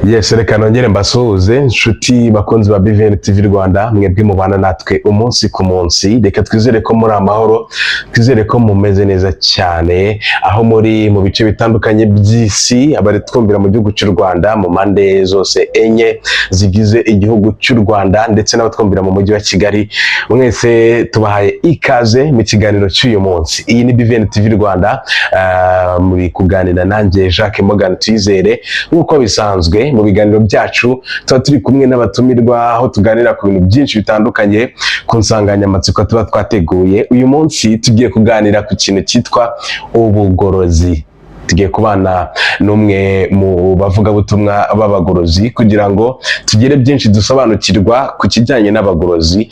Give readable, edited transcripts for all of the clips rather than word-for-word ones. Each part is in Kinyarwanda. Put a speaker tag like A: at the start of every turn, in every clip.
A: Yes, reka nongere mbasuhuze, inshuti bakunzi ba BVN TV Rwanda, mwebwe mubana natwe umunsi ku munsi. Reka twizere ko muri amahoro, twizere ko mumeze neza cyane aho muri mu bice bitandukanye by'isi, abari twumvira mu gihugu cy'u Rwanda mu mpande zose enye zigize igihugu cy'u Rwanda, ndetse n'abatwumvira mu mujyi wa Kigali. Mwese tubahaye ikaze mu kiganiro cy'uyu munsi. Iyi ni BVN TV Rwanda, muri kuganira nanjye Jacques Morgan Tuyizere. Nk'uko bisanzwe mu biganiro byacu, tuba turi kumwe n'abatumirwa, aho tuganira ku bintu byinshi bitandukanye ku nsanganyamatsiko tuba twateguye. Uyu munsi tugiye kuganira ku kintu cyitwa ubugorozi. Tugiye kubana n'umwe mu bavugabutumwa b'abagorozi kugira ngo tugire byinshi dusobanukirwa ku kijyanye n'abagorozi.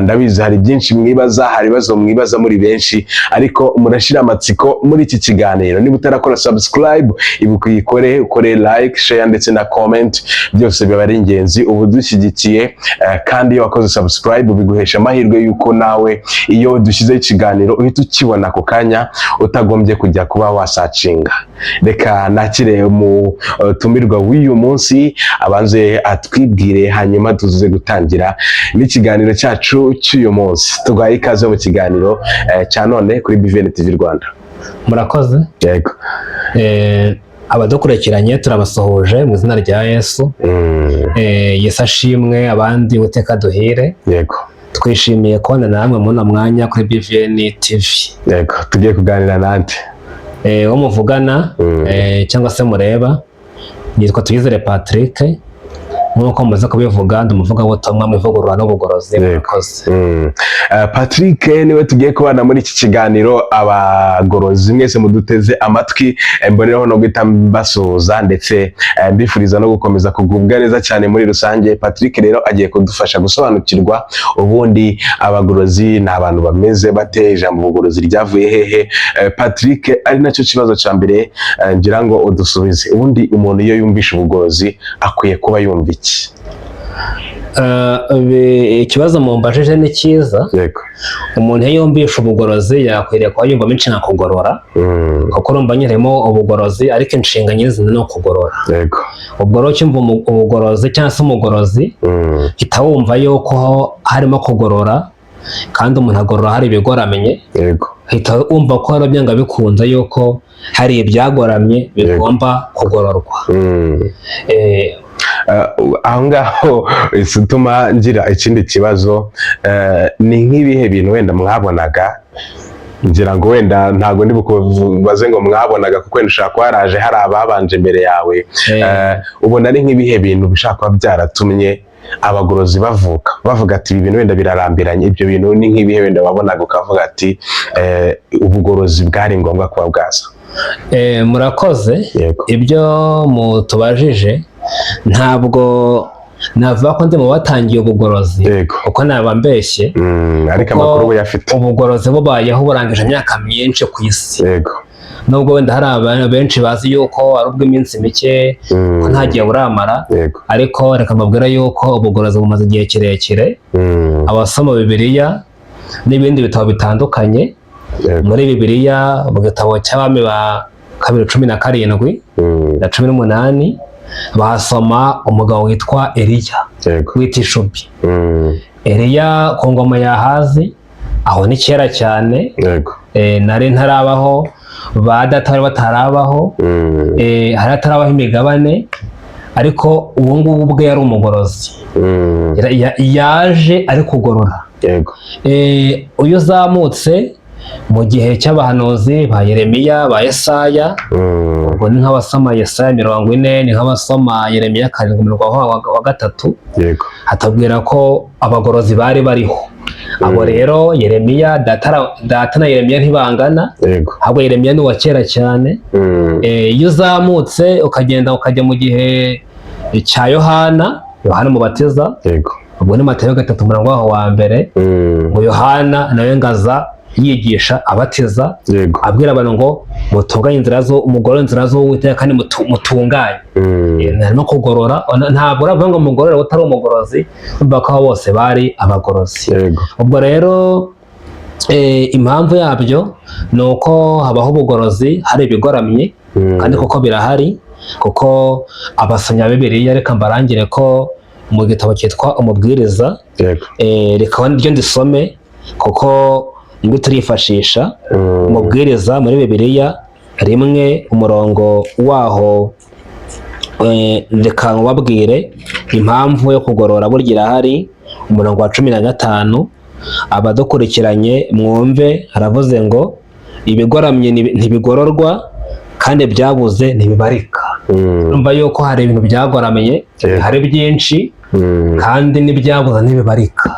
A: Ndabizi hari byinshi mwibaza, hari ibibazo mwibaza muri benshi, ariko murashira amatsiko muri iki kiganiro. Niba utarakora subscribe, ibuka uyikore, ukore like, share ndetse na comment, byose biba ari ingenzi, ubu dushyigikiye. Kandi iyo wakoze subscribe biguhesha amahirwe y'uko nawe iyo dushyizeho ikiganiro uhita ukibona ako kanya, utagombye kujya kuba wasearchinga. Reka nakire umutumirwa w'uyu munsi, abanze atwibwire, hanyuma tuze gutangira n'ikiganiro cyacu cy'uyu munsi. Tugaye ikaze mu kiganiro cya none kuri BVN TV Rwanda.
B: Murakoze.
A: Yego.
B: Abadukurikiranye turabasuhuje mu izina rya Yesu. Yesu ashimwe, abandi Uwiteka duhire. Twishimiye kubona namwe muri uno mwanya kuri BVN TV.
A: Yego, tugiye kuganira nande?
B: Uwo muvugana cyangwa se mureba nitwa Tuyizere Patrick. Nk'uko mumaze kubivuga, ndi umuvugabutumwa mu ivugurura n'ubugorozi. Murakoze.
A: Patrick niwe tugiye kubana muri iki kiganiro. Abagorozi mwese muduteze amatwi, mbonereho no guhita mbasuhuza ndetse mbifuriza no gukomeza kugubwa neza cyane muri rusange. Patrick rero agiye kudufasha gusobanukirwa ubundi abagorozi ni abantu bameze bate, ijambo ubugorozi ryavuye hehe. Patrick, ari nacyo kibazo cya mbere, ngira ngo udusubize. Ubundi umuntu iyo yumvishe ubugorozi akwiye kuba yumva iki?
B: Ikibazo mumbajije ni cyiza. Umuntu iyo yumvisha ubugorozi yakwiriye kuba yumvamo inshinga kugorora, kuko urumva nyine harimo ubugorozi, ariko inshinga nyirizina ni ukugorora. Ubwo rero ucyumva ubugorozi cyangwa se umugorozi, hita wumva yuko harimo kugorora, kandi umuntu agorora hari ibigoramye. Hita wumva ko hari byanga bikunze yuko hari ibyagoramye bigomba kugororwa.
A: Aho ngaho utuma ngira ikindi kibazo. Ni nk'ibihe bintu wenda mwabonaga? Ngira ngo wenda ntabwo ndi bukubaze ngo mwabonaga, kuko wenda ushobora kuba haraje hari ababanje imbere yawe. Ubona ari nk'ibihe bintu bishobora kuba byaratumye abagorozi bavuka, bavuga ati ibi bintu wenda birarambiranye? Ibyo bintu ni nk'ibihe wenda wabonaga ukavuga ati ubugorozi bwari ngombwa kuba bwaza?
B: Murakoze. Ibyo mutubajije, ntabwo navuga ko ndi mu batangiye ubugorozi, kuko naba mbeshye.
A: Ariko
B: Kuko
A: amakuru uyafite.
B: Ubugorozi bubayeho, burangije imyaka myinshi ku isi, nubwo wenda hari abantu benshi bazi yuko ari ubw'iminsi mike, ko nta gihe buramara, ariko reka mbabwire yuko ubugorozi bumaze igihe kirekire. Abasoma Bibiliya n'ibindi bitabo bitandukanye, muri Bibiliya mu gitabo cy'Abami ba Kabiri 17 na 18, bahasoma umugabo witwa Eliya w'Itishubi. Eliya ku ngoma ya Ahazi, aho ni kera cyane. Nari ntarabaho, ba data bari batarabaho, hari hatarabaho imigabane, ariko ubu ngubu ubwe yari umugorozi. Yaje ari kugorora. Iyo uzamutse mu gihe cy'abahanuzi ba Yeremiya, ba Yesaya, ubwo ni nk'abasoma Yesaya 40, ni nk'abasoma Yeremiya 7 umurongo wa 3, hatubwira ko abagorozi bari bariho. Abo rero Yeremiya, data na Yeremiya ntibangana, ahubwo Yeremiya ni uwa kera cyane. Iyo uzamutse ukagenda ukajya mu gihe cya Yohana, Yohana Umubatiza, ubwo ni Matayo 3 umurongo waho wa 1, ngo Yohana nawe ngaza yigisha, abatiza, abwira abantu ngo mutunganye inzira zo, mugorore inzira z'Uwiteka kandi mutunganye. No kugorora, ntabwo uravuga ngo mugorore utari umugorozi. Urumva ko abo bose bari abagorozi. Ubwo rero impamvu yabyo ni uko habaho ubugorozi hari ibigoramye, kandi koko birahari. Kuko abasomyi ba Bibiliya, reka mbarangire ko mu gitabo cyitwa Umubwiriza, reka ryo ndisome kuko nibwo turifashisha. Umubwiriza muri Bibiliya 1, umurongo waho, reka nkubabwire impamvu yo kugorora burya irahari. Umurongo wa 15, abadukurikiranye mwumve, haravuze ngo: "Ibigoramye ntibigororwa, kandi ibyabuze ntibibarika." Urumva yuko hari ibintu byagoramye, hari byinshi, kandi n'ibyabuze ntibibarika.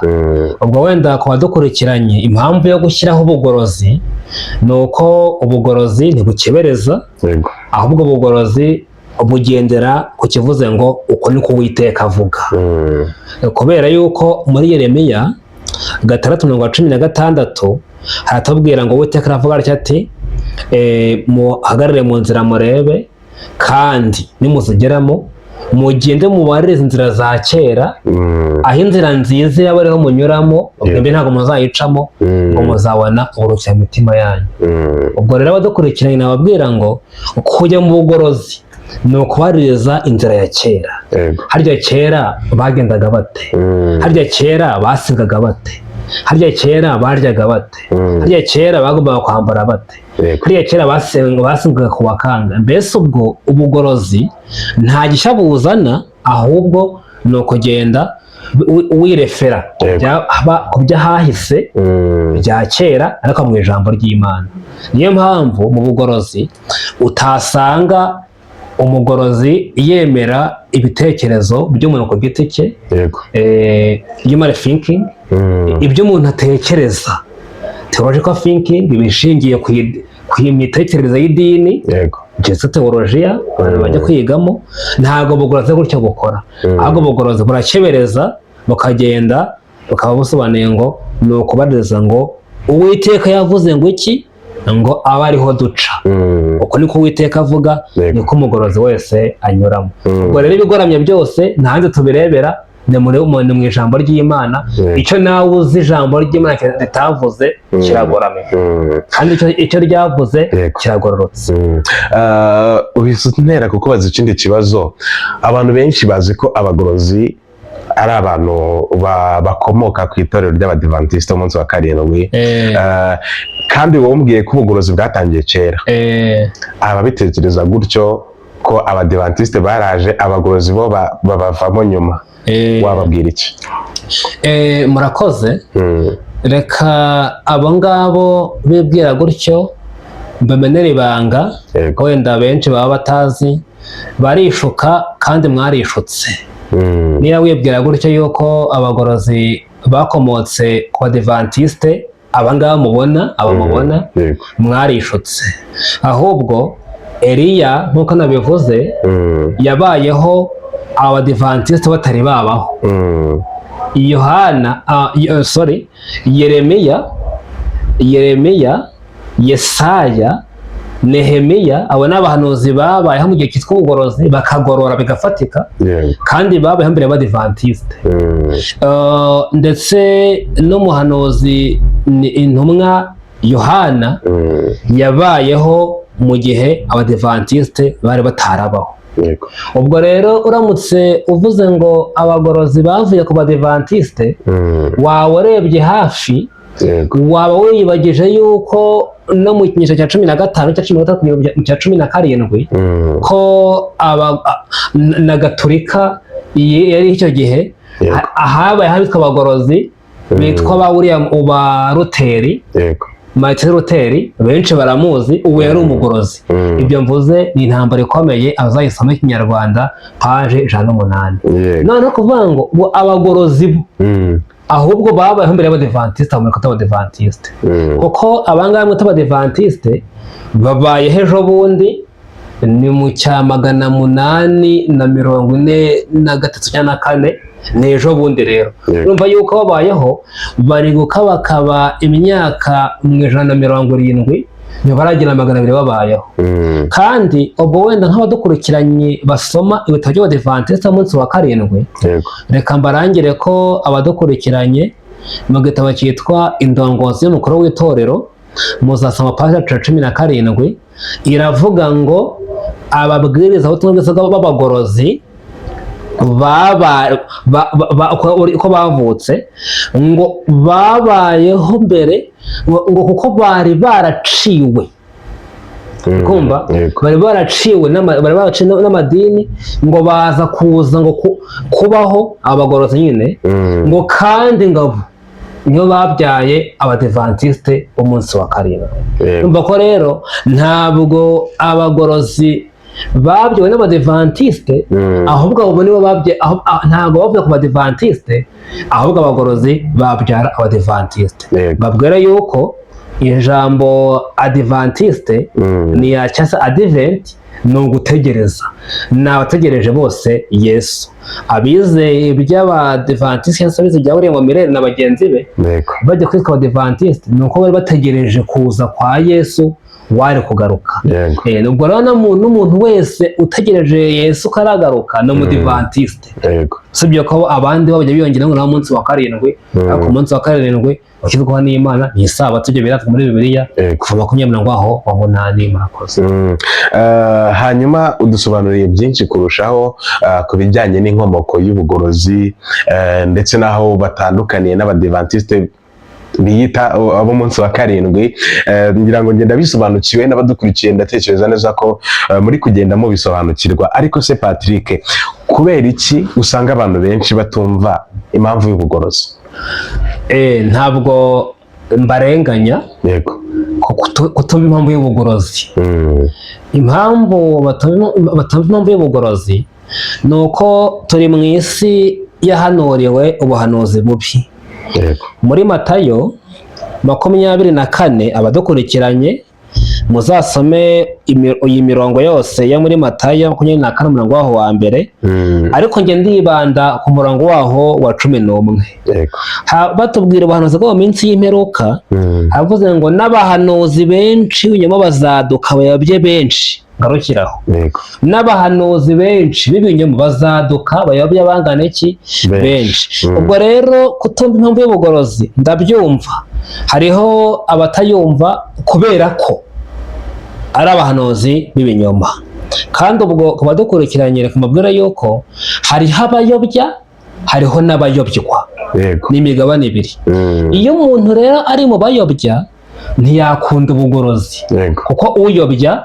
B: Ubwo wenda ku badukurikiranye, impamvu yo gushyiraho ubugorozi ni uko ubugorozi ntibukebereza, ahubwo ubugorozi bugendera ku kivuze ngo: "Uko niko Uwiteka avuga." Kubera yuko muri Yeremiya 6 umurongo wa 16 haratubwira ngo: "Uwiteka aravuga atya ati: muhagarare mu nzira murebe, kandi nimuzigeramo mugende mubaririze inzira za kera, aho inzira nziza yaba ariho munyuramo, ubwo mbi ntabwo muzayicamo, ngo muzabona uburuhukiro imitima yanyu." Ubwo rero abadukurikiranye nababwira ngo kujya mu bugorozi ni ukubaririza inzira ya kera. Harya kera bagendaga bate? Harya kera basengaga bate? Harya kera baryaga bate? Harya kera bagombaga kwambara bate? Harya kera basengaga ku bakanga? Mbese ubwo ubugorozi nta gishya buzana, ahubwo ni ukugenda wirefera ku by'ahahise bya kera, ariko mu ijambo ry'Imana. Niyo mpamvu mu bugorozi utasanga umugorozi yemera ibitekerezo by'umuntu ku giti cye, human thinking, ibyo umuntu atekereza, theological thinking, ibishingiye ku mitekerereze y'idini, ndetse teolojiya abantu bajya kwigamo. Ntabwo ubugorozi gutyo bukora, ahubwo ubugorozi burakebereza, bukagenda bukaba busobanuye ngo ni ukubaririza ngo: "Uwiteka yavuze ngo iki?" ngo abe ariho duca. Uko niko Uwiteka avuga, niko umugorozi wese anyuramo. Ubwo rero ibigoramye byose nta handi tubirebera, ni mu ijambo ry'Imana. Icyo nawe uzi ijambo ry'Imana ritavuze kiragoramye, kandi icyo ryavuze kiragororotse.
A: Uhise untera kukubaza ikindi kibazo. Abantu benshi bazi ko abagorozi ari abantu bakomoka ku itorero ry'Abadivantisite umunsi wa karindwi. Kandi wowe umbwiye ko ubugorozi bwatangiye kera. Ababitekereza gutyo ko Abadivantisite baraje, abagorozi bo babavamo nyuma, wababwira iki?
B: Murakoze. Reka abo ngabo bibwira gutyo mbamenere ibanga, wenda benshi baba batazi. Barishuka kandi mwarishutse. Niba wibwira gutyo yuko abagorozi bakomotse ku Badivantiste, aba ngaba mubona, aba mubona, mwarishutse. Ahubwo Eliya, nk'uko nabivuze, yabayeho Abadivantisite batari babaho. Yohana, sorry, Yeremiya, Yesaya, Nehemiya, abo ni abahanuzi babayeho mu gihe cyitwa ubugorozi, bakagorora bigafatika, kandi babayeho mbere y'Abadivantisite. Ndetse n'umuhanuzi ni intumwa Yohana, yabayeho mu gihe Abadivantisite bari batarabaho. Ubwo rero uramutse uvuze ngo abagorozi bavuye ku Badivantiste, waba urebye hafi, waba wiyibagije yuko no mu kinyejana cya 15, cya 13 kugera mu cya 17, ko na Gaturika yari icyo gihe, habaye habitwa abagorozi bitwa ba William, ba Luteri, Martin Luther, benshi baramuzi, ubu yari umugorozi. Ibyo mvuze ni intambara ikomeye, abazayisoma Ikinyarwanda, page 108. Noneho kuvuga ngo ubu abagorozi bo ahubwo babayeho mbere y'Abadivantisite, mu mwita Abadivantisite, kuko abangaba mwita Abadivantisite babayeho ejo bundi, ni mu cya 843 cyangwa na kane, ni ejo bundi rero. Urumva yuko babayeho bari gukabakaba imyaka mu 170, ntibaragira 200 babayeho. Kandi ubwo wenda nk'abadukurikiranye basoma ibitabo by'Abadivantisite umunsi wa karindwi, reka mbarangire ko abadukurikiranye mu gitabo cyitwa Indongozi y'Umukuru w'Itorero, muzasoma paji ya 17, iravuga ngo Ababwiriza butumwa bwiza b'abagorozi uko bavutse, ngo babayeho mbere, ngo kuko bari baraciwe. Kumva?
A: Yego.
B: Bari baraciwe n'amadini, ngo baza kuza ngo kubaho abagorozi nyine, ngo kandi ngabo nibo babyaye Abadivantisite b'umunsi wa karindwi. Umva ko rero ntabwo abagorozi babyawe n'Abadivantisite, ahubwo abo nibo babye ntabwo bavuye ku Badivantisite, ahubwo abagorozi babyara Abadivantisite. Babwira yuko ijambo Adivantiste ni ya cyangwa se Advent ni ugutegereza, ni abategereje bose Yesu. Abize iby'Abadivantisite cyangwa se abize ibya William Miller na bagenzi be, bajya kwitwa Abadivantisite ni uko bari bategereje kuza kwa Yesu wari kugaruka. Ubwo rero n'umuntu wese utegereje Yesu ko aragaruka ni Umudivantiste. Usibye ko abandi bo bajya biyongera ngo nawo umunsi wa karindwi, ariko umunsi wa karindwi washyizweho n'Imana ni Isabato, ibyo birazwi muri Bibiliya, kuva 28. Murakoze.
A: Hanyuma udusobanuriye byinshi kurushaho ku bijyanye n'inkomoko y'ubugorozi, ndetse n'aho batandukaniye n'Abadivantisite biyita ab'umunsi wa karindwi. Ngira ngo ngenda bisobanukiwe, n'abadukurikiye ndatekereza neza ko muri kugenda mubisobanukirwa. Ariko se Patrick, kubera iki usanga abantu benshi batumva impamvu y'ubugorozi?
B: Ntabwo mbarenganya kutumva impamvu y'ubugorozi. Impamvu batumva impamvu y'ubugorozi ni uko turi mu isi yahanuriwe ubuhanuzi bubi. Muri Matayo 24, abadukurikiranye muzasome iyi mirongo yose yo muri Matayo 24, umurongo waho wa mbere, ariko njye ndibanda ku murongo waho wa 11. Batubwira ubuhanuzi bwo mu minsi y'imperuka, havuze ngo n'abahanuzi benshi b'ibinyoma bazaduka bayobye benshi. Ngarukiraho. N'abahanuzi benshi b'ibinyoma bazaduka bayobye abangana iki?
A: Benshi.
B: Benshi. Ubwo rero kutumva impamvu y'ubugorozi ndabyumva, hariho abatayumva kubera ko ari abahanuzi b'ibinyoma. Kandi ubwo ku badukurikiranye, reka mbabwire yuko hariho abayobya, hariho n'abayobywa. Ni imigabane ibiri. Iyo umuntu rero ari mu bayobya ntiyakunda ubugorozi, kuko uyobya,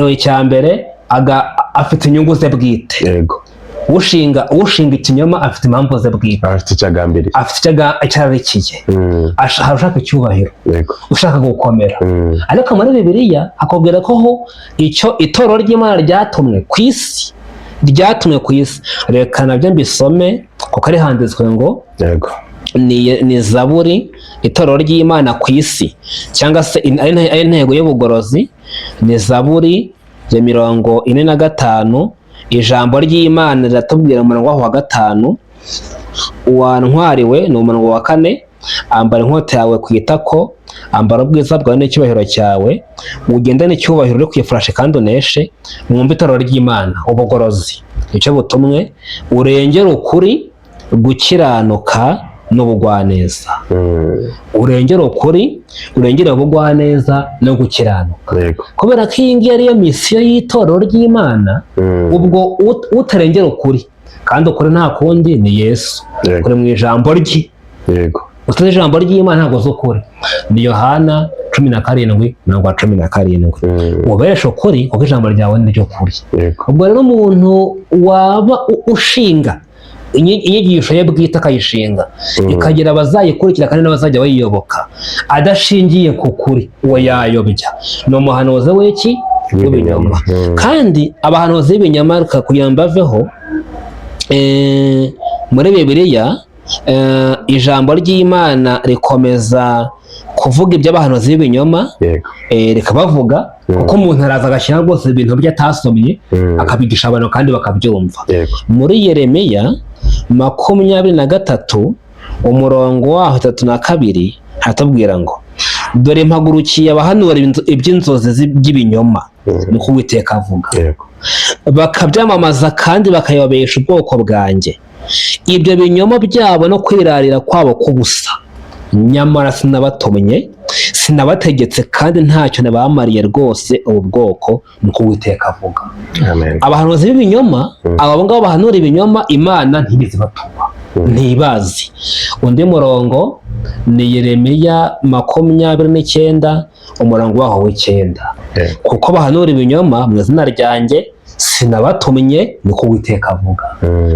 B: icya mbere afite inyungu ze bwite. Ushinga ikinyoma afite impamvu ze bwite.
A: Afite icyo agambiriye.
B: Afite icyo ararikiye. Hari ushaka icyubahiro, ushaka gukomera. Ariko muri Bibiliya hakubwira ko ho icyo itorero ry'Imana ryatumwe ku isi, ryatumwe ku isi, reka nabyo mbisome kuko ari handitswe ngo ni Zaburi, itorero ry'Imana ku isi cyangwa se ari intego y'ubugorozi, ni Zaburi ya 45. Ijambo ry'Imana riratubwira umurongo waho wa gatanu: "Wantwariwe", ni umurongo wa kane, "ambara inkota yawe ku itako, ambara ubwiza bwawe n'icyubahiro cyawe, ugendane icyubahiro uri ku ifarashi kandi uneshe." Mwumve itorero ry'Imana, ubugorozi icyo butumwe: urengere ukuri, gukiranuka n'ubugwaneza. Urengere ukuri, urengere ubugwaneza no gukiranuka. Kubera ko iyi ngiyi ariyo misiyo y'itorero ry'Imana. Ubwo utarengera ukuri, kandi ukuri nta kundi ni Yesu, kuri mu ijambo rye. Utazi ijambo ry'Imana ntabwo uzi ukuri. Ni Yohana 17, mirongo 17: "Ubereshe ukuri, kuko ijambo ryawe ni ryo kuri." Ubwo rero umuntu waba ushinga inyigisho ye bwite, akayishinga ikagira abazayikurikira kandi n'abazajya bayiyoboka, adashingiye ku kuri, uwo yayobya, ni umuhanuzi w'iki? W'ibinyoma. Kandi abahanuzi b'ibinyoma, reka kugira ngo mbaveho, muri Bibiliya ijambo ry'Imana rikomeza kuvuga iby'abahanuzi b'ibinyoma, rikabavuga, kuko umuntu araza agashyira rwose ibintu bye atasomye, akabigisha abantu kandi bakabyumva. Muri Yeremiya 23, umurongo waho 32, haratubwira ngo: "Dore mpagurukiye abahanura iby'inzozi by'ibinyoma, niko Uwiteka avuga, bakabyamamaza kandi bakayobesha ubwoko bwanjye ibyo binyoma byabo no kwirarira kwabo k'ubusa. Nyamara sinabatumye, Sinabategetse kandi ntacyo nabamariye rwose ubu bwoko, niko Uwiteka avuga.
A: Amen.
B: Abahanuzi b'ibinyoma, abo ngabo bahanura ibinyoma, Imana ntigeze ibatuma, ntibazi. Undi murongo ni Yeremiya 29, umurongo waho w'9. Kuko bahanura ibinyoma mu izina ryanjye, sinabatumye, niko Uwiteka avuga.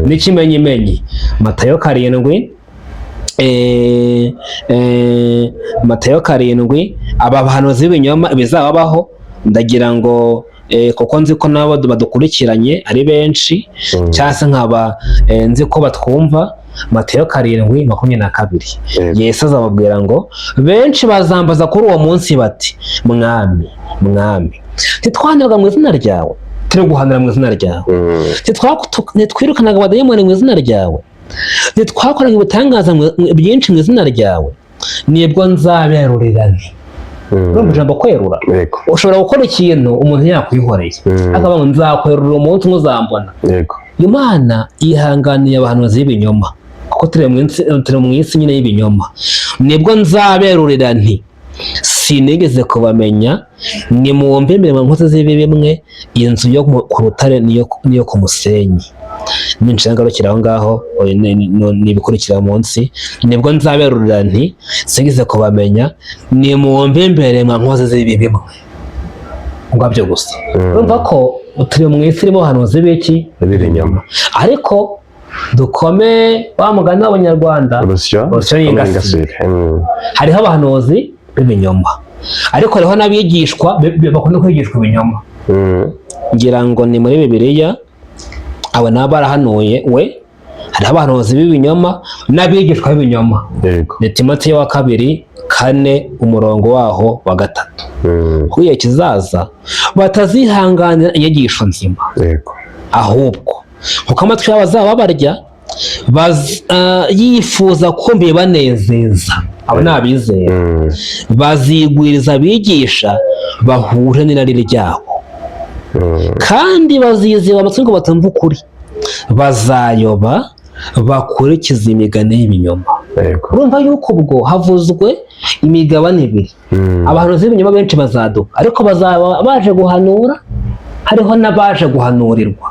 B: N'ikimenyimenyi, Matayo 7, Matayo 7, aba bahanuzi b'ibinyoma bizababaho. Ndagira ngo kuko nzi ko nabo badukurikiranye ari benshi, cyangwa se nkaba nzi ko batwumva, Matayo 7:22. Yesu azababwira ngo: "Benshi bazambaza kuri uwo munsi bati: 'Mwami, Mwami, ntitwaniraga mu izina ryawe, turi guhanura mu izina ryawe, ntitwirukanaga abadayimoni mu izina ryawe, ntitwakoraga ibitangaza byinshi mu izina ryawe?' Nibwo nzaberurira nti." Urumva ijambo kwerura?
A: Yego.
B: Ushobora gukora ikintu umuntu yakwihoreye, akavuga ngo: "Nzakwerurira umunsi umwe uzambona." Imana yihanganiye abahanuzi b'ibinyoma, kuko turi mu isi nyine y'ibinyoma. "Nibwo nzaberurira nti: 'Sinigeze kubamenya, nimwumve imirimo nkozi z'ibibi mwe, inzu yo ku rutare niyo ku musenyi.'" Ninshaka ngarukira aho ngaho. Oya, ni ibikurikira munsi. "Nibwo nzaberurira nti: 'Sinigeze kubamenya, nimwumve imbere mwa nkozi z'ibibi mwe.'" Ngwabyo gusa. Urumva ko turi mu isi irimo abahanuzi b'iki?
A: B'ibinyoma.
B: Ariko dukome wa mugani w'Abanyarwanda:
A: Urusyo.
B: Urusyo n'ingasire. Hariho abahanuzi b'ibinyoma, ariko hariho n'abigishwa bakunda kwigishwa ibinyoma. Ngira ngo ni muri Bibiliya, abo nabo barahanuye we. Hariho abahanuzi b'ibinyoma n'abigishwa b'ibinyoma. Ni Timoteyo wa kabiri 4, umurongo waho wa 3. Ku gihe kizaza batazihanganira inyigisho nzima, ahubwo kuko amatwi yabo azaba barya yifuza kumva ibibanezeza, abo ni abizera, bazigwiriza abigisha bahure n'irari ryabo, kandi baziziba amatwi ngo batumve ukuri, bazayoba bakurikiza imigani y'ibinyoma. Urumva yuko ubwo havuzwe imigabane ibiri. Abahanuzi b'ibinyoma benshi bazaduka, ariko bazaba baje guhanura, hariho n'abaje guhanurirwa.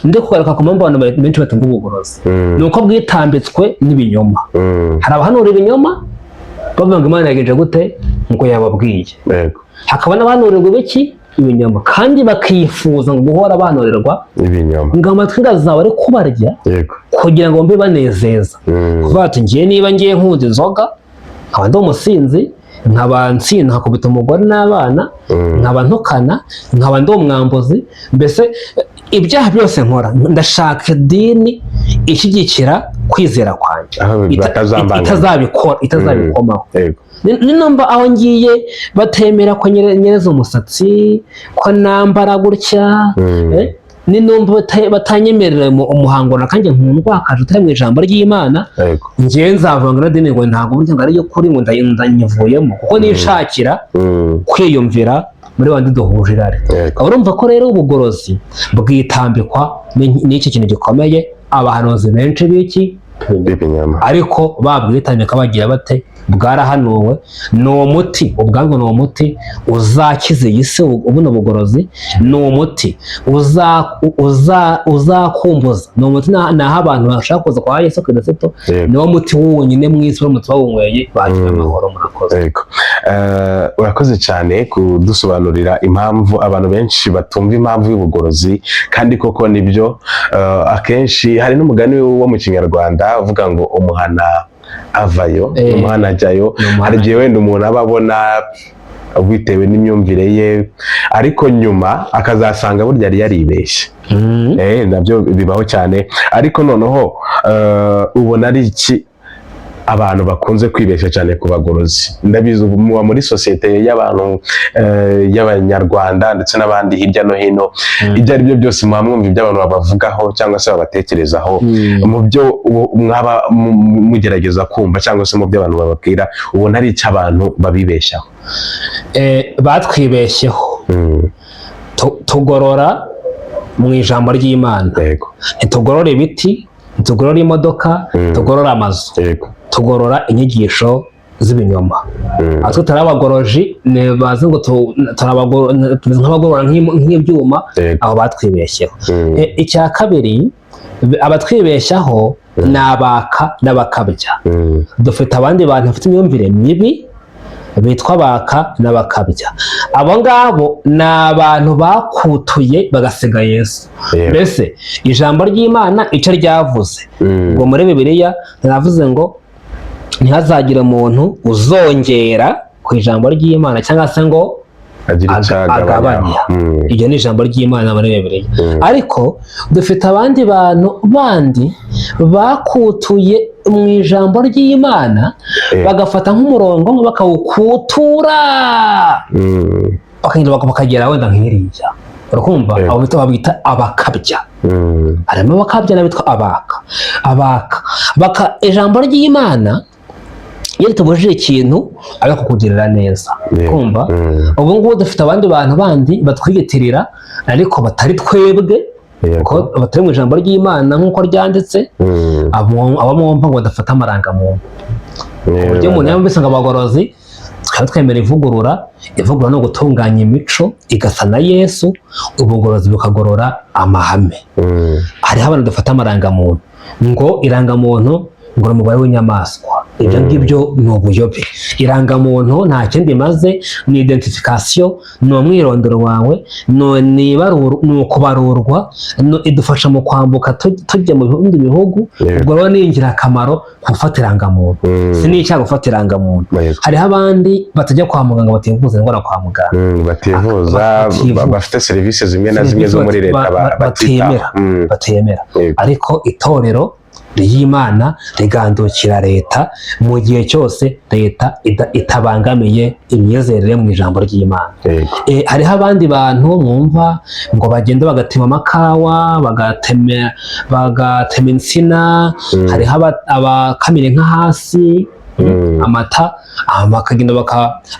B: Ndi kugaruka ku mpamvu abantu benshi batumva ubugorozi, ni uko bwitambitswe n'ibinyoma. Hari abahanura ibinyoma bavuga ngo Imana yagenje gute, ngo yababwiye. Hakaba n'abahanurirwa ibiki? Ibinyoma, kandi bakifuza ngo guhora bahanurirwa
A: ibinyoma,
B: ngo amatwi ngo azaba ari kubarya kugira ngo bumve banezeza. Kuvuga ati: "Ngiye, niba ngiye nkunda inzoga, nkaba ndi umusinzi, nkaba nsinda, nkakubita umugore n'abana, nkaba ntukana, nkaba ndi umwambuzi, mbese ibyaha byose nkora, ndashaka idini ishyigikira kwizera kwanjye
A: aho batazambangamira.
B: Itazabikora, itazabikomaho. Ninumva aho ngiye batemera ko nyereza umusatsi, ko nambara gutya, ninumva batanyemerera umuhango nakanjye nkundwakaje utari mu ijambo ry'Imana, ngewe nzavanga na dini ngo ntabwo burya ngo ariyo kuri, ngo ndanyivuyemo kuko nishakira kwiyumvira muri bandi duhuje irari." Urumva ko rero ubugorozi bwitambikwa n'iki kintu gikomeye, abahanuzi benshi b'iki?
A: B'ibinyoma.
B: Ariko babwitambika bagira bate? Bwarahanuwe, ni umuti ubwabwo, ni umuti uzakiza iyi si. Buno bugorozi ni umuti uzakumbuza, ni umuti naho abantu bashaka kuza kwa Yesu Kirisito. Niwo muti wonyine mu isi, uramutse bawunyweye bagira amahoro. Murakoze.
A: Yego. Urakoze cyane kudusobanurira impamvu abantu benshi batumva impamvu y'ubugorozi, kandi koko nibyo. Akenshi hari n'umugani wo mu Kinyarwanda uvuga ngo umuhana avayo umuhana ajyayo.
B: N'umuhana.
A: Hari igihe wenda umuntu aba abona bitewe n'imyumvire ye, ariko nyuma akazasanga burya yari yaribeshye. Nabyo bibaho cyane. Ariko noneho ubona ari iki abantu bakunze kwibeshya cyane ku bagorozi? Ndabizi ubu muba muri sosiyete y'abantu y'Abanyarwanda ndetse n'abandi hirya no hino. Ibyo ari byo byose muba mwumva ibyo abantu babavugaho cyangwa se babatekerezaho. Mu byo mwaba mugerageza kumva cyangwa se mu byo abantu bababwira, ubona ari icyo abantu babibeshyaho?
B: Batwibeshyeho. Tugorora mu ijambo ry'Imana. Ntitugorora ibiti, ntitugorora imodoka, tugorora amazu, tugorora inyigisho z'ibinyoma. Natwe turi abagoroji, bazi ngo tumeze nk'abagorora nk'ibyuma. Abo batwibeshyeho. Icya kabiri, abatwibeshyaho ni abaka n'abakabya. Dufite abandi bantu bafite imyumvire mibi bitwa abaka n'abakabya. Abo ngabo ni abantu bakutuye bagasiga Yesu. Mbese ijambo ry'Imana icyo ryavuze, ubwo muri Bibiliya riravuze ngo ntihazagire umuntu uzongera ku ijambo ry'Imana cyangwa se ngo
A: agira icyo
B: agabanya. Iryo ni ijambo ry'Imana muri Bibiliya. Ariko dufite abandi bantu bandi bakutuye mu ijambo ry'Imana, bagafata nk'umurongo bakawukutura, bakagenda bakagera wenda nk'iriya, urakumva? Abo babita abakabya. Harimo abakabya n'abitwa abaka. Abaka baka ijambo ry'Imana iyo ritubujije ikintu ari kukugirira neza. Kumva? Ubu ngubu dufite abandi bantu bandi batwiyitirira ariko batari twebwe, kuko batari mu ijambo ry'Imana nk'uko ryanditse. Abo mwumva ngo badafata amarangamuntu, uburyo umuntu yumvise ngo abagorozi tukaba twemera ivugurura. Ivugurura ni ugutunganya imico igasa na Yesu, ubugorozi bukagorora amahame. Hariho abantu dufata amarangamuntu, ngo irangamuntu ngo ni umubare w'inyamaswa. Ibyo ngibyo ni ubuyobe. Irangamuntu nta kindi imaze, ni identification, ni umwirondoro wawe, ni ukubarurwa, idufasha mu kwambuka tujya mu bindi bihugu. Ubwo rero ni ingirakamaro gufata irangamuntu, si n'icyaha gufata irangamuntu. Hariho abandi batajya kwa muganga, bativuza indwara kwa muganga.
A: Bativuza.
B: Bativuza.
A: Bafite serivisi zimwe na zimwe zo muri leta
B: batemera.
A: batitaho.
B: Batemera. Ariko itorero ry'Imana rigandukira leta mu gihe cyose leta itabangamiye imyizerere mu ijambo ry'Imana. Hariho abandi bantu mwumva ngo bagenda bagatema amakawa, bagatema insina. Hariho abakamira inka hasi. Amata, bakagenda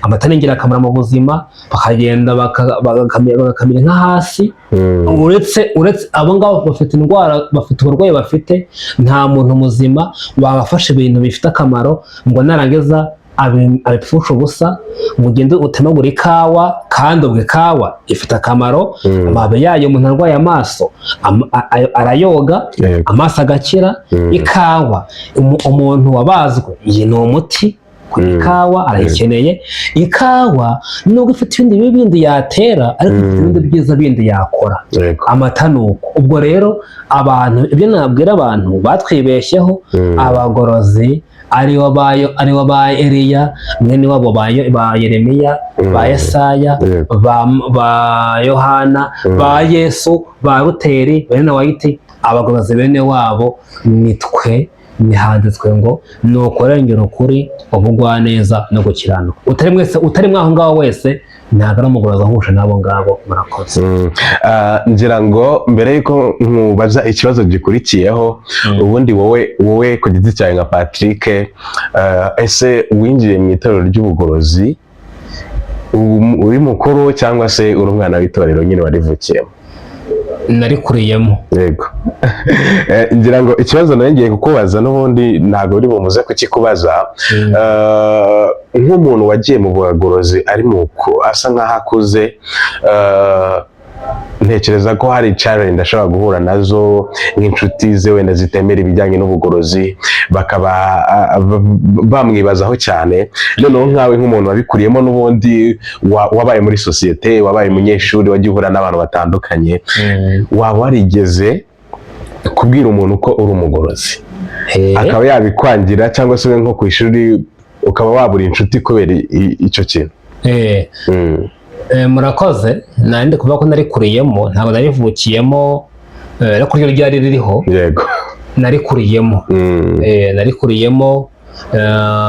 B: amata ni ingirakamaro mu buzima, bakagenda bagakamira inka hasi. Uretse abo ngabo bafite indwara, bafite uburwayi bafite, nta muntu muzima wabafasha ibintu bifite akamaro ngo narangiza abipfushe ubusa, ngo ugende utemagure ikawa. Kandi ubwo ikawa ifite akamaro. Amababi yayo, umuntu arwaye amaso arayoga, amaso agakira. Ikawa, umuntu wabazwe, iyi ni umuti ku ikawa, arayikeneye. Ikawa nubwo ifite ibindi bibi bindi yatera, ariko ifite ibindi byiza bindi yakora. Amata ni uko. Ubwo rero abantu, ibyo nabwira abantu batwibeshyeho, abagorozi aribo ba aribo ba Eliya, mwene wabo ba Yeremiya, ba Yesaya, ba Yohana, ba Yesu, ba Ruteri, bene Wayiti, abagorozi bene wabo ni twe. Handitswe ngo ni ukurengera ukuri, ubugwaneza no gukiranuka. Utari mwese, utari mwaho ngaho wese ntabwo ari umugorozi ahuje n'abo ngabo. Murakoze.
A: Ngira ngo mbere yuko nkubaza ikibazo gikurikiyeho, ubundi wowe ku giti cyawe nka Patrick, ese winjiye mu itorero ry'ubugorozi uri mukuru cyangwa se uri umwana w'itorero nyine warivukiyemo?
B: Narikuriyemo.
A: Yego. Ngira ngo ikibazo nari ngiye kukubaza n'ubundi ntabwo uri bumuze kukikubaza. Nk'umuntu wagiye mu bugorozi ari muku asa nk'aho akuze, ntekereza ko hari challenge ashobora guhura nazo nk'inshuti ze wenda zitemera ibijyanye n'ubugorozi, bakaba bamwibazaho cyane. Noneho nkawe nk'umuntu wabikuriyemo n'ubundi, wabaye muri sosiyete, wabaye umunyeshuri, wagiye uhura n'abantu batandukanye, waba warigeze kubwira umuntu ko uri umugorozi akaba yabikwangira, cyangwa se we nko ku ishuri ukaba wabura inshuti kubera icyo kintu?
B: Murakoze. Nari ndi kuvuga ko narikuriyemo, ntabwo narivukiyemo, ariko ryo ryari ririho. Narikuriyemo. Narikuriyemo,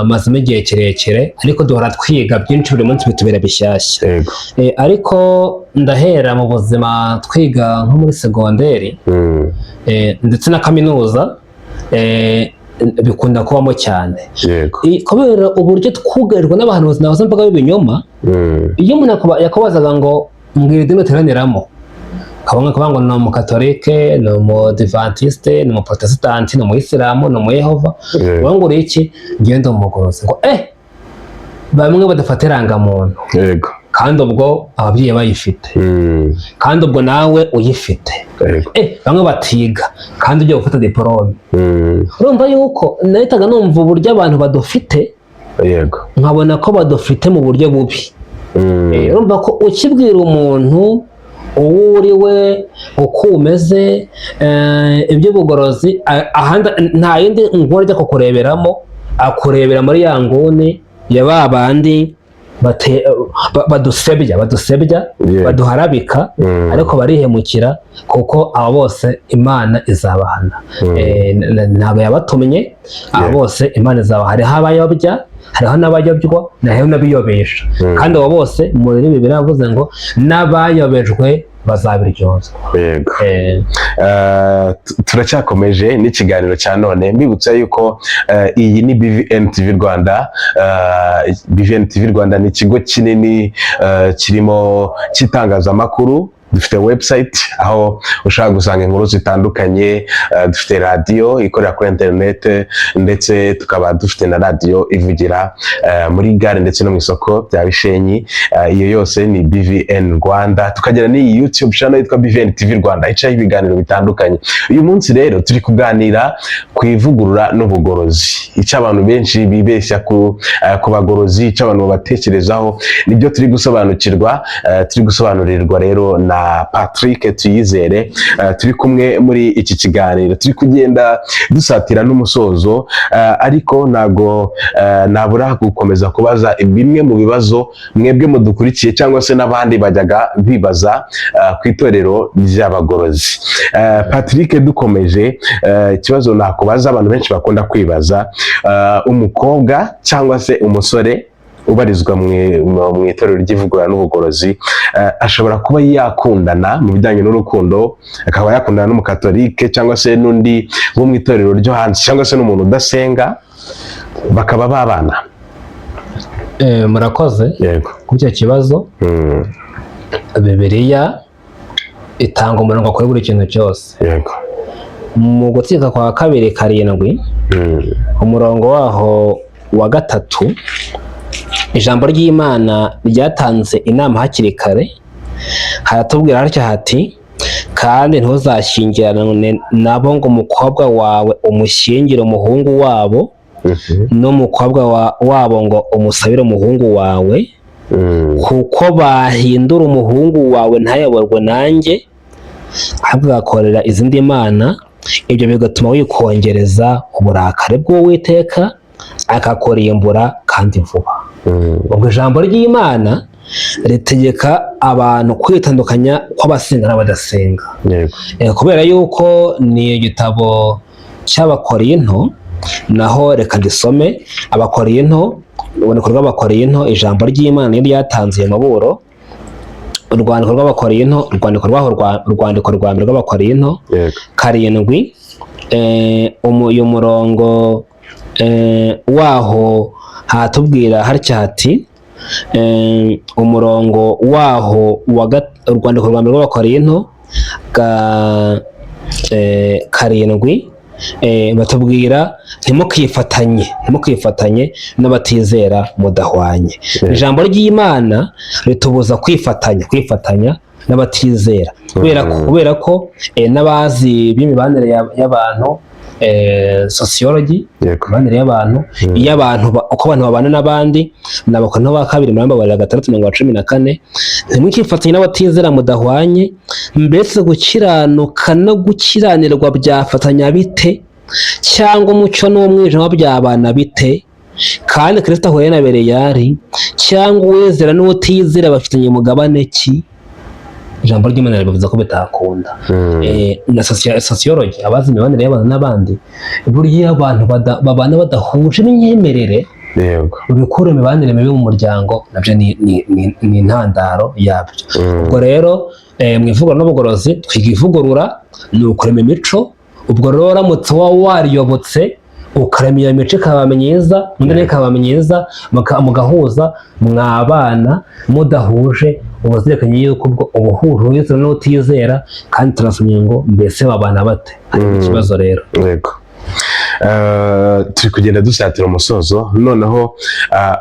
B: mazemo igihe kirekire, ariko duhora twiga byinshi buri munsi, bitubera bishyashya. Ariko ndahera mu buzima twiga nko muri segonderi, ndetse na kaminuza, bikunda kubamo cyane. Kubera uburyo twugarijwe n'abahanuzi nahoze mvuga b'ibinyoma. Iyo umuntu yakubazaga ngo mbwira idini uteraniramo, kabamwe kavuga ngo ni umukatolike, ni umudivantiste, ni umuprotesitanti, ni umuyisilamu, ni umuyehova. Wowe ngo uri iki? Ngende umugorozi. Ngo eh Bamwe badafata irangamuntu, kandi ubwo ababyeyi bayifite, kandi ubwo nawe uyifite. Bamwe batiga kandi ugiye gufata diporome. Urumva yuko nahitaga numva uburyo abantu badufite, nkabona ko badufite mu buryo bubi. Urumva ko ukibwira umuntu uwo uri we, uko umeze, iby'ubugorozi, ahandi nta yindi nguni ajya kukureberamo, akurebera muri ya nguni ya ba bandi badusebya, baduharabika, ariko barihemukira, kuko abo bose Imana izabahana. Ntabwo yabatumye abo bose, Imana izabaha. Hariho abayobya, hariho n'abayobywa, hariho n'abiyobesha, kandi abo bose muri Bibiliya yavuze ngo n'abayobejwe bazabiryozwa.
A: Turacyakomeje n'ikiganiro cya none. Mbibutsa yuko iyi ni BVN TV Rwanda. BVN TV Rwanda ni ikigo kinini kirimo cy'itangazamakuru. Dufite website aho ushobora gusanga inkuru zitandukanye, dufite radiyo ikorera kuri internet, ndetse tukaba dufite na radiyo ivugira muri gare ndetse no mu isoko bya Bishenyi. Iyo yose ni BVN Rwanda. Tukagira n'iyi YouTube channel yitwa BVN TV Rwanda, icaho ibiganiro bitandukanye. Uyu munsi rero turi kuganira ku ivugurura n'ubugorozi, icyo abantu benshi bibeshya ku bagorozi, icyo abantu babatekerezaho, nibyo turi gusobanukirwa, turi gusobanurirwa rero na Patrick Tuyizere, turi kumwe muri iki kiganiro. Turi kugenda dusatira n'umusozo, ariko ntabwo nabura gukomeza kubaza bimwe mu bibazo mwebwe mudukurikiye cyangwa se n'abandi bajyaga bibaza ku itorero ry'abagorozi. Patrick, dukomeje, ikibazo nakubaza abantu benshi bakunda kwibaza, umukobwa cyangwa se umusore ubarizwa mu itorero ry'ivugurura n'ubugorozi ashobora kuba yakundana mu bijyanye n'urukundo, akaba yakundana n'umukatolike cyangwa se n'undi wo mu itorero ryo hanze cyangwa se n'umuntu udasenga, bakaba babana?
B: Murakoze kuri icyo kibazo. Bibiliya itanga umurongo kuri buri kintu cyose. Mu Gutegeka kwa Kabiri 7, umurongo waho wa 3, ijambo ry'Imana ryatanze inama hakiri kare. Haratubwira hatya hati: "Kandi ntuzashyingiranwe nabo ngo umukobwa wawe umushyingire umuhungu wabo, n'umukobwa wabo ngo umusabire umuhungu wawe, kuko bahindura umuhungu wawe ntayoborwe nanjye, ahubwo agakorera izindi mana. Ibyo bigatuma wikongereza uburakari bw'Uwiteka, akakurimbura kandi vuba." Ubwo ijambo ry'Imana ritegeka abantu kwitandukanya kw'abasenga n'abadasenga. Kubera yuko ni igitabo cy'Abakorinto, naho reka ndisome. Abakorinto, urwandiko rw'Abakorinto, ijambo ry'Imana niyo ryatanze iyo maburo. Urwandiko rw'Abakorinto, urwandiko rwaho urwandiko rwa mbere rw'Abakorinto, 7, uyu murongo waho hatubwira hatya hati, umurongo waho wa urwandiko rwa mbere rw'Abakorinto ga 7, batubwira: "Ntimukifatanye n'abatizera mudahwanye." Ijambo ry'Imana ritubuza kwifatanya n'abatizera, kubera ko n'abazi b'imibanire y'abantu, sociology, imibanire y'abantu, iyo abantu uko abantu babana n'abandi, ni Abakorinto ba Kabiri, murambabarira, 6 mirongo 14: "Ntimukifatanye n'abatizera mudahwanye. Mbese gukiranuka no gukiranirwa byafatanya bite? Cyangwa umucyo n'umwijima byabana bite? Kandi Kristo ahuye na Beliyali? Cyangwa uwizera n'utizera bafitanye umugabane ki?" Ijambo ry'Imana ribivuze ko bitakunda. Na sociology, abazi imibanire y'abantu n'abandi, burya iyo abantu babana badahuje imyemerere, bikura imibanire mibi mu muryango, nabyo ni intandaro yabyo. Ubwo rero mu ivugurura n'ubugorozi twiga ivugurura ni ukurema imico. Ubwo rero uramutse waba wariyobotse, ukarema iyo mico ikaba myiza, undi nayo ikaba myiza, mugahuza, mwabana. Mudahuje, uba uzirikanye yuko ubwo uba uhuje n'utizera, kandi turasomye ngo: "Mbese babana bate?" Harimo ikibazo rero.
A: Yego. Turi kugenda dusatira umusozo. Noneho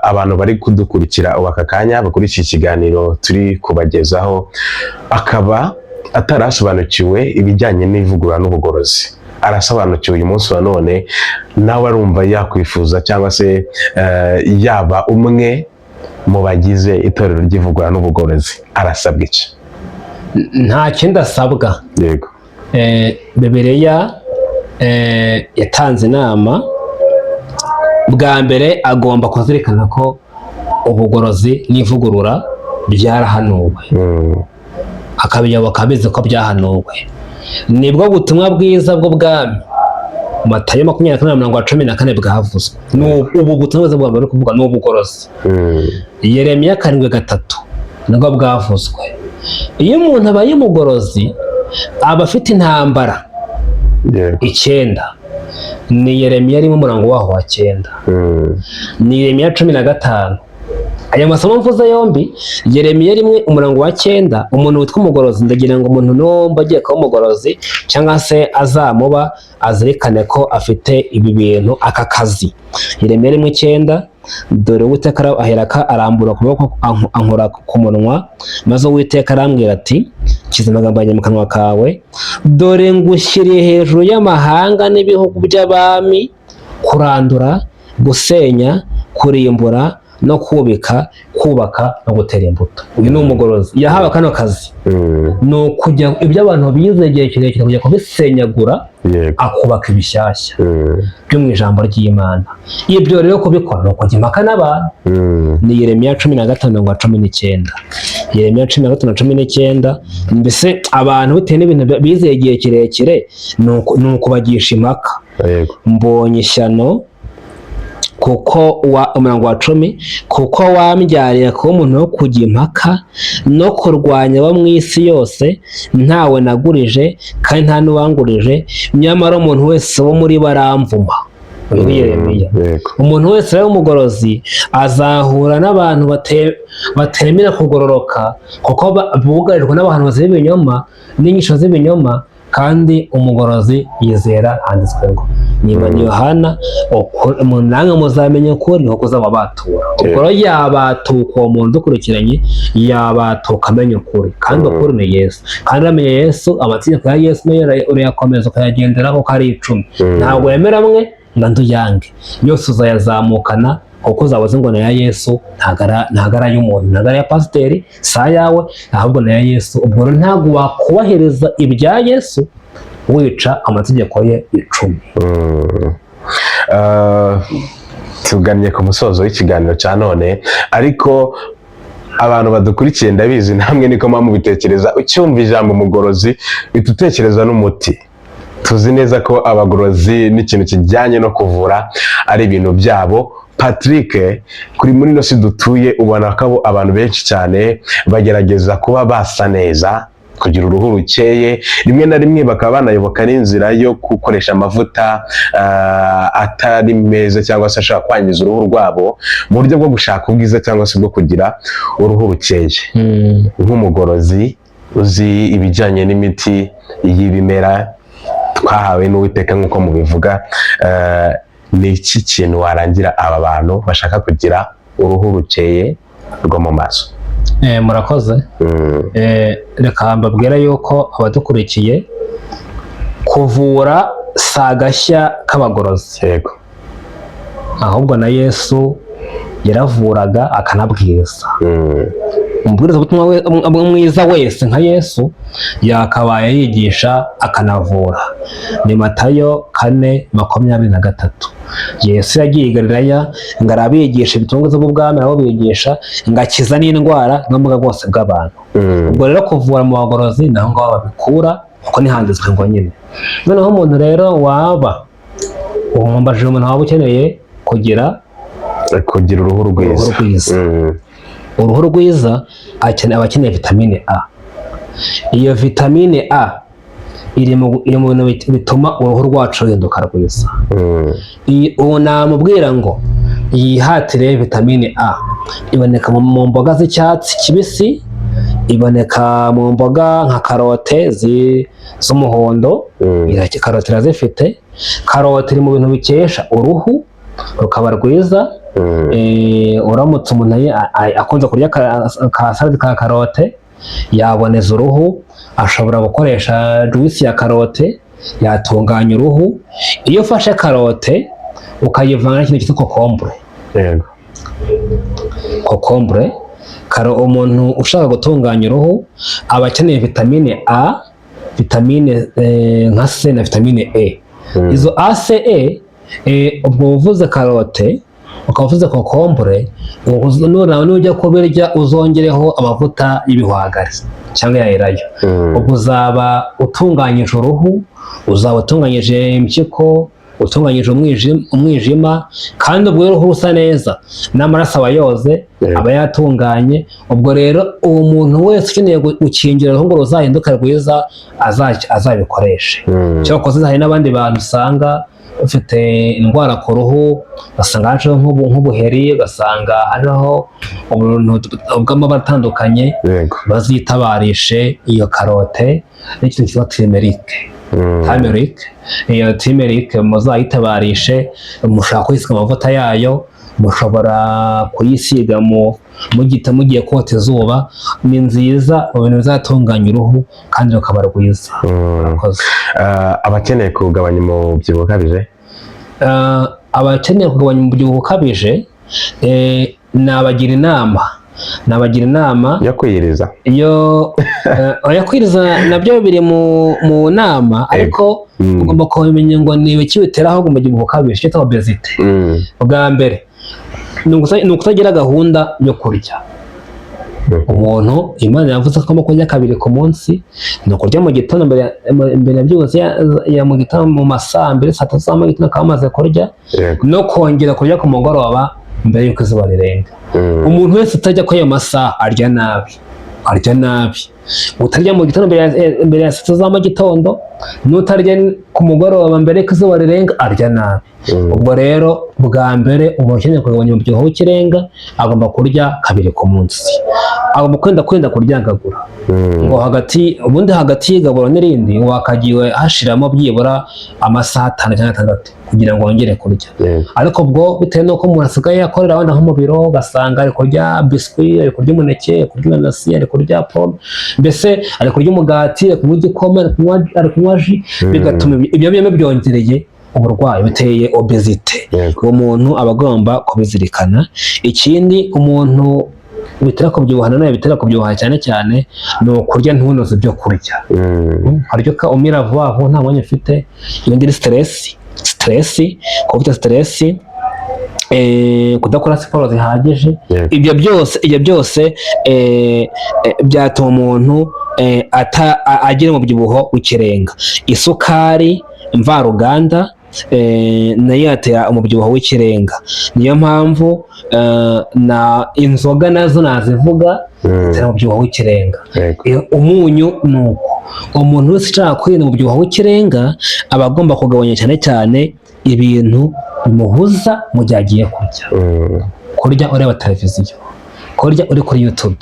A: abantu bari kudukurikira ubu aka kanya, bakurikiye ikiganiro turi kubagezaho, akaba atarasobanukiwe ibijyanye n'ivugurura n'ubugorozi, arasobanukiwe uyu munsi wa none, nawe arumva yakwifuza cyangwa se yaba umwe mu bagize itorero ry'ivugurura n'ubugorozi, arasabwa iki?
B: Nta kindi asabwa. Bibiliya yatanze inama. Bwa mbere agomba kuzirikana ko ubugorozi n'ivugurura byarahanuwe, akabiyoboka abizi ko byahanuwe. Nibwo butumwa bwiza bw'ubwami, Matayo 24:14, bwavuzwe. Ni ubu butumwa bwiza bwa mbere kuvuga ni ubugorozi. Yeremiya 7:3 nibwo bwavuzwe. Iyo umuntu abaye umugorozi aba afite intambara 9. Ni Yeremiya arimo umurongo waho wa 9. Ni Yeremiya 15. Aya masomo mvuze yombi, Yeremiya 1 umurongo wa 9, umuntu witwa umugorozi, ndagira ngo umuntu n'uwumva agiye kuba umugorozi cyangwa se azamuba, azirikane ko afite ibi bintu, aka kazi. Yeremiya 1:9: "Dore Uwiteka aherako arambura ukuboko ankora ku munwa, maze Uwiteka arambwira ati: 'Shyize amagambo yanjye mu kanwa kawe. Dore ngushyiriye hejuru y'amahanga n'ibihugu by'abami, kurandura, gusenya, kurimbura no kubika, kubaka no gutera imbuto.'" Uyu ni umugorozi yahawe kano kazi. Ni ukujya ibyo abantu bize igihe kirekire, kujya kubisenyagura, akubaka ibishyashya byo mu ijambo ry'Imana. Ibyo rero kubikora ni ukujya impaka n'abantu. Ni Yeremiya 15:19. Yeremiya 15:19. Mbese abantu bitewe n'ibintu bizeye igihe kirekire, ni ukubagisha impaka. "Mbonye ishyano, kuko wa," umurongo wa 10, "kuko wambyariye kuba umuntu wo kujya impaka no kurwanya abo mu isi yose. Ntawe nagurije kandi nta n'uwangurije, nyamara umuntu wese wo muri bo aramvuma." Uyu ni Yeremiya. Umuntu wese rero w'umugorozi azahura n'abantu batemera kugororoka, kuko bugarijwe n'abahanuzi b'ibinyoma n'inyigisho z'ibinyoma. Kandi umugorozi yizera handitswe ngo niba ni Yohana, namwe muzamenya ukuri niko kuzababatura. Ubwo rero yabatuka, uwo muntu dukurikiranye yabatuka amenya ukuri, kandi ukuri ni Yesu. Kandi amenye Yesu, amategeko ya Yesu nayo urayakomeza ukayagenderaho uko ari 10. Ntabwo wemera amwe ngo andi uyange, yose uzayazamukana, kuko uzaba uzi ngo ni aya Yesu, ntabwo ari ay'umuntu, ntabwo ari aya pasiteri, si ayawe, ahubwo ni aya Yesu. Ubwo rero ntabwo wakubahiriza ibya Yesu wica amategeko ye 10.
A: Tugannye ku musozo w'ikiganiro cya none, ariko abantu badukurikiye, ndabizi namwe niko muba mubitekereza, ucyumva ijambo umugorozi uhita utekereza n'umuti. Tuzi neza ko abagorozi n'ikintu kijyanye no kuvura ari ibintu byabo. Patrick, kuri muri ino si dutuye, ubona ko abantu benshi cyane bagerageza kuba basa neza, kugira uruhu rukeye, rimwe na rimwe bakaba banayoboka n'inzira yo gukoresha amavuta atari meza cyangwa se ashobora kwangiza uruhu rwabo, mu buryo bwo gushaka ubwiza cyangwa se bwo kugira uruhu rukeye. Nk'umugorozi uzi ibijyanye n'imiti y'ibimera twahawe n'Uwiteka nk'uko mubivuga, ni iki kintu warangira aba bantu bashaka kugira uruhu rukeye rwo mu maso?
B: Murakoze. Reka mbabwire yuko abadukurikiye, kuvura si agashya k'abagorozi, ahubwo na Yesu yaravuraga akanabwiriza. Umubwirizabutumwa mwiza wese nka Yesu yakabaye yigisha akanavura. Ni Matayo 4:23. Yesu yagiye i Galilaya ngo arabigisha ubutumwa bw'ubwami, arabubigisha, ngo akiza n'indwara n'ubumuga bwose bw'abantu. Ubwo rero kuvura mu bagorozi naho ngaho babikura, kuko ntihanditswe ngo nyine. Noneho umuntu rero waba umumbajije, umuntu waba ukeneye kugira
A: kugira uruhu rwiza.
B: Uruhu rwiza. Uruhu rwiza aba akeneye vitamine A. Iyo vitamine A iri mu bintu bituma uruhu rwacu ruhinduka rwiza. Ubu namubwira ngo yihatire vitamine A iboneka mu mboga z'icyatsi kibisi. Iboneka mu mboga nka karote z'umuhondo. Karoti irazifite. Karoti iri mu bintu bikesha uruhu rukaba rwiza. Uramutse umuntu akunze kurya ka salade ka karote, yaboneza uruhu. Ashobora gukoresha juice ya karote, yatunganya uruhu. Iyo ufashe karote ukayivanga n'ikintu cyitwa kokombure, kokombure karo, umuntu ushaka gutunganya uruhu aba akeneye vitamine A, vitamine nka C na vitamine E. Izo A, C, E, ubwo uvuze karote ukaba uvuze kokombure, nujya kubirya uzongereho amavuta y'ibihwagari cyangwa ya elayo. Ubwo uzaba utunganyije uruhu, uzaba utunganyije impyiko, utunganyije umwijima, kandi ubwo uruhu rusa neza n'amaraso aba yoze, aba yatunganye. Ubwo rero uwo muntu wese ukeneye gukingira uruhu ngo ruzahinduke rwiza, azabikoreshe. Cyakoze hari n'abandi bantu usanga bafite indwara ku ruhu, ugasanga hajeho nk'ubuheri, ugasanga hariho ubuntu bw'amabara atandukanye. Bazitabarishe iyo karote n'ikintu cyitwa turmeric. Turmeric, iyo turmeric muzayitabarishe. Mushobora kuyisiga amavuta yayo, mushobora kuyisiga mu mugita mugiye kota izuba. Ni nziza mu bintu bizatunganya uruhu kandi rukaba rwiza. Murakoze.
A: Abakeneye kugabanya umubyibuho ukabije?
B: Abakeneye kugabanya umubyibuho ukabije, nabagira inama
A: yo kwiyiriza.
B: Iyo oya, kwiriza nabyo biri mu nama, ariko ugomba kumenya ngo ni ibiki bitera ahubwo umubyibuho ukabije, icyo twita obésité. Bwa mbere ni ukutagira gahunda yo kurya. Umuntu, Imana yavuze ko agomba kurya kabiri ku munsi, ni ukurya mu gitondo mbere ya byose ya mu gitondo, mu ma saa 2, saa 3 za mu gitondo akaba amaze kurya, no kongera kurya ku mugoroba mbere y'uko izuba rirenga. Umuntu wese utajya kuri ayo masaha arya nabi, arya nabi. Utarya mu gitondo mbere ya saa 3 za mu gitondo n'utarya ku mugoroba mbere y'uko izuba rirenga arya nabi. Ubwo rero bwa mbere, umuntu ukeneye kugabanya umubyibuho w'ikirenga agomba kurya kabiri ku munsi, agomba kwenda kuryagagura. Ngo hagati, ubundi hagati y'igaburo n'irindi wakagiwe hashiramo byibura amasaha 5 cyangwa 6 kugira ngo wongere kurya. Ariko ubwo bitewe n'uko umuntu asigaye akorera wenda nko mu biro, ugasanga ari kurya biscuit, ari kurya umuneke, ari kurya inanasi, ari kurya pome, mbese ari kurya umugati, ari kunywa igikoma, ari kunywa jus, bigatuma ibyo byombi byongereye uburwayi, biteye obésité. Uwo muntu aba agomba kubizirikana. Ikindi umuntu bitera kubyibuha, nanone bitera kubyibuha cyane cyane, ni ukurya ntunoze ibyo kurya. Harya umira vuba vuba, nta mwanya ufite. Ibindi ni stress, kuba ufite stress, kudakora siporo zihagije. Ibyo byose byatuma umuntu agira umubyibuho w'ikirenga. Isukari mvaruganda nayo yatera umubyibuho w'ikirenga. Niyo mpamvu na inzoga nazo nazivuga, zitera umubyibuho w'ikirenga. Umunyu ni uko. Umuntu wese ushaka kwirinda umubyibuho w'ikirenga aba agomba kugabanya cyane cyane ibintu bimuhuza mu gihe agiye kurya. Kurya ureba televiziyo, kurya uri kuri YouTube,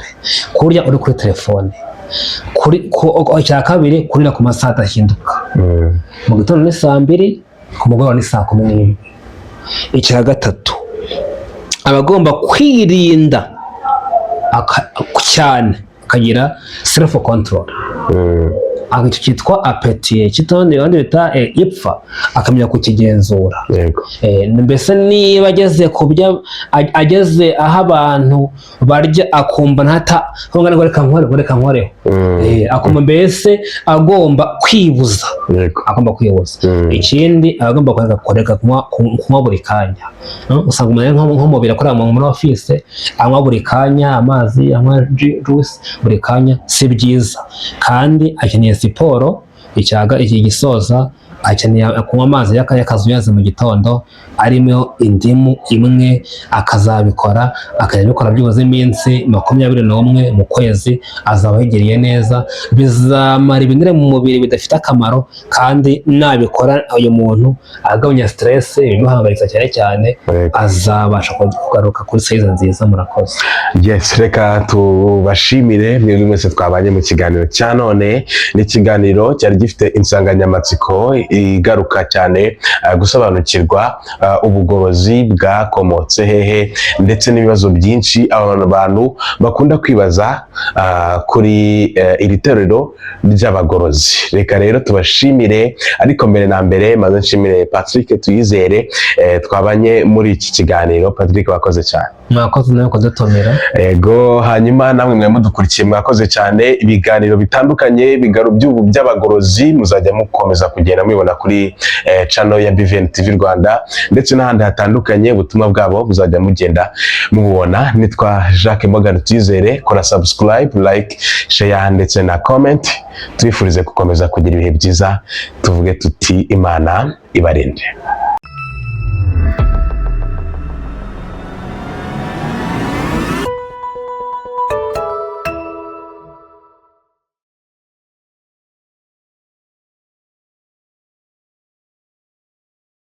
B: kurya uri kuri telefone, icya kabiri, kurira ku masaha adahinduka. Mu gitondo ni saa 2, ku mugoroba ni saa 11. Icya gatatu, aba agomba kwirinda cyane, akagira self control. Icyo cyitwa appétit, cyitwa abandi bita ipfa, akamenya kukigenzura. Mbese niba ageze ku byo ageze aho abantu barya, akumva ntata ngo reka nkore, ngo reka nkoreho. Akumva mbese agomba kwibuza. Agomba kwibuza. Ikindi, aba agomba kureka kunywa buri kanya. Usanga umuntu ari nko mu biro, akorera muri office, anywa buri kanya amazi, anywa juice buri kanya, si byiza. Kandi akeneye siporo. Icyaga iki gisoza, Akeneye kunywa amazi y'akazuyazi mu gitondo arimo indimu imwe, akazabikora, akajya abikora byibuze iminsi 21 mu kwezi, azaba yigiriye neza. Bizamara ibinure mu mubiri bidafite akamaro, kandi nabikora uyu muntu agabanya stress, ibimuhangayitsa cyane cyane, azabasha kugaruka kuri size nziza. Murakoze.
A: Yes, reka tubashimire mwebwe mwese twabanye mu kiganiro cya none. Ni ikiganiro cyari gifite insanganyamatsiko igaruka cyane gusobanukirwa ubugorozi bwakomotse hehe, ndetse n'ibibazo byinshi abantu bakunda kwibaza kuri iri torero ry'abagorozi. Reka rero tubashimire, ariko mbere na mbere maze nshimire Patrick Tuyizere twabanye muri iki kiganiro. Patrick, wakoze cyane.
B: Mwakoze nawe kudutumira.
A: Ego, hanyuma namwe mwe mudukurikiye, mwakoze cyane. Ibiganiro bitandukanye bigaru by'ubu by'abagorozi muzajya mukomeza kugenda mubibona kuri channel ya BVN TV Rwanda ndetse n'ahandi hatandukanye. Ubutumwa bwabo muzajya mugenda mububona. Nitwa Jacques Morgan Tuyizere. Kora subscribe, like, share ndetse na comment. Tubifurize gukomeza kugira ibihe byiza, tuvuge tuti: "Imana ibarinde."